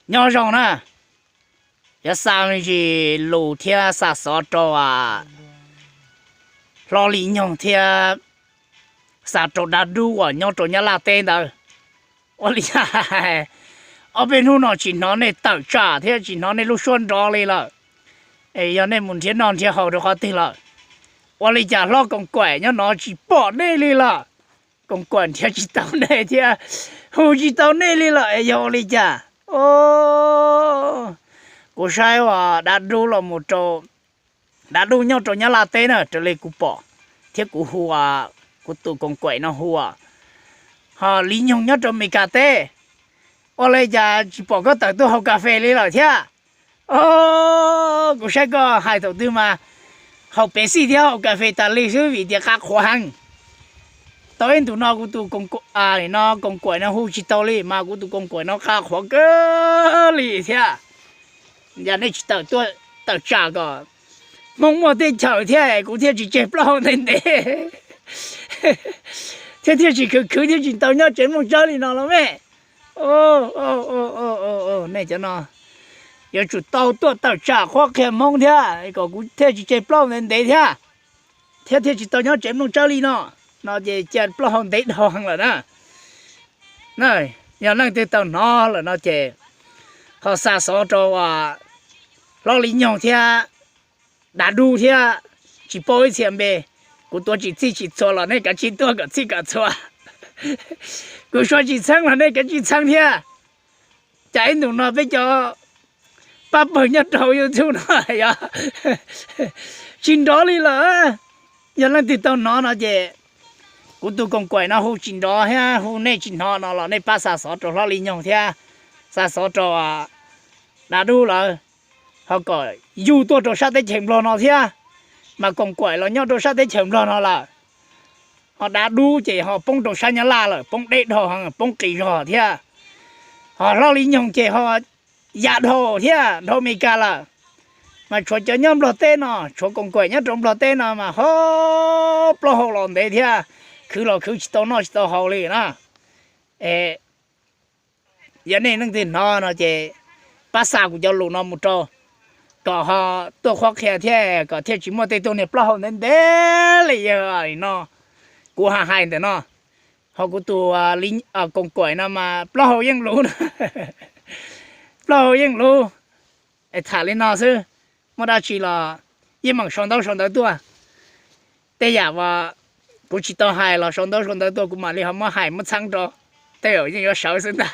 Nyob zoo na, yuav xa me ntsis lus thiab xa xov rau Hlob Lis Nyoog thiab xa rau dab dub uas nyob rau Nyab Laj teb ntawd. Ua li cas ob peb hnub no tsis hnov nej tawm tsam thiab tsis hnov nej lub suab nrov li lawm? Es yog nej mus nrhiav noj nrhiav haus rau qhov twg lawm? Ua li cas hlob Koos Kaim nyob no tsis pom nej li lawm? Koos Kaim nrhiav tsis tau nej thiab hu tsis tau nej li lawm es yog ua li cas? Kuv saib uas dab dub los mus rau, dab dub nyob rau Nyab Laj teb na, raws li kuv pom thiab kuv hu, kuv tus Koos Kaim no hu. Ho Lis Nyoog nyob rau Amelikas teb, ua li cas tsis pom koj tawm tuaj haus kas fes li lawm thiab? Kuv saib koj hais thaum twg mas haus Pepsi thiab haus kas fes tas li xwb vim tias qab qhuav heev. Tau ib ntus no kuv tus Koos Kaim no hu tsis tau li mas kuv tus Koos Kaim no qab qhuav kawg li thiab. Yog nej tsis tawm tuaj tawm tsam kom Hmoob muaj teb chaws thiab kuv thiaj tsis tseg plaub hau ntev ntev thiab thiaj tsis khwv khwv thiaj tsis tau nyob tsev mloog tsawb li no los me. Nej cov no yuav tsum tau tuaj tawm tsam qhuab qhia Hmoob thiab kom kuv thiaj tsis tseg plaub hau ntev ntev thiab, thiab thiaj tsis tau nyob tsev mloog tsawb li no. No ces cia plaub hau ntev dhau heev lawm na. Yog leej twg tau hnov lawm no ces ho xa xov rau Hlob Lis Nyoog thiab Dav Dub thiab, tsis paub ib txhia npe, kuv tuav tsis txhij tsis txhua los nej kav tsij tuaj kom txhij kom txhua. Kuv suav tsis txheeb los nej kav tsij txheeb thiab. Cas ib ntus no peb cov pab pawg nyob rau YouTube no yog tsis nrov li lawm. Yog leej twg tau hnov no ces kuv tus Koos Kaim no hu tsis nrov thiab hu nej tsis hnov no los nej pab xa xov rau Hlob Lis Nyoog thiab xa xov rau Dav Dub lawm, ho kom yug tuaj rau sab teb chaws Nplog no thiab. Mas Koos Kaim los nyob rau sab teb chaws Nplog no lawm, ho Dav Dub ces ho poob rau sab Nyab Laj lawm, poob deb dhau heev, poob qis zog thiab. Ho Hlob Lis Nyoog ces ho ya dhau thiab dhau Amelikas lawm. Mas tshuav cov nyob Nplog teb no, tshuav Koos Kaim nyob rau Nplog teb no mas ho plaub hau los ntev thiab, khwv los khwv tsis tau noj tsis tau haus li na. Es yog nej leej twg hnov no ces pab xa kuv cov lus no mus rau kom ho tuaj qhuab qhia thiab kom thiaj tsis muaj tej tug niag plaub hau ntev ntev li yog no kuv hais hais ntawm no. Ho kuv tus Koos Kaim no mas plaub hau yeej luv, plaub hau yeej luv. Es tham li no xwb, muaj dab tsi los yeej meem sau ntaub sau ntawv tuaj. Tej yam uas kuv tsis tau hais los sau ntaub sau ntawv tuaj kuv mam li ho muab hais muab txheeb rau, tej zaum yeej yuav sawv xwb ntag.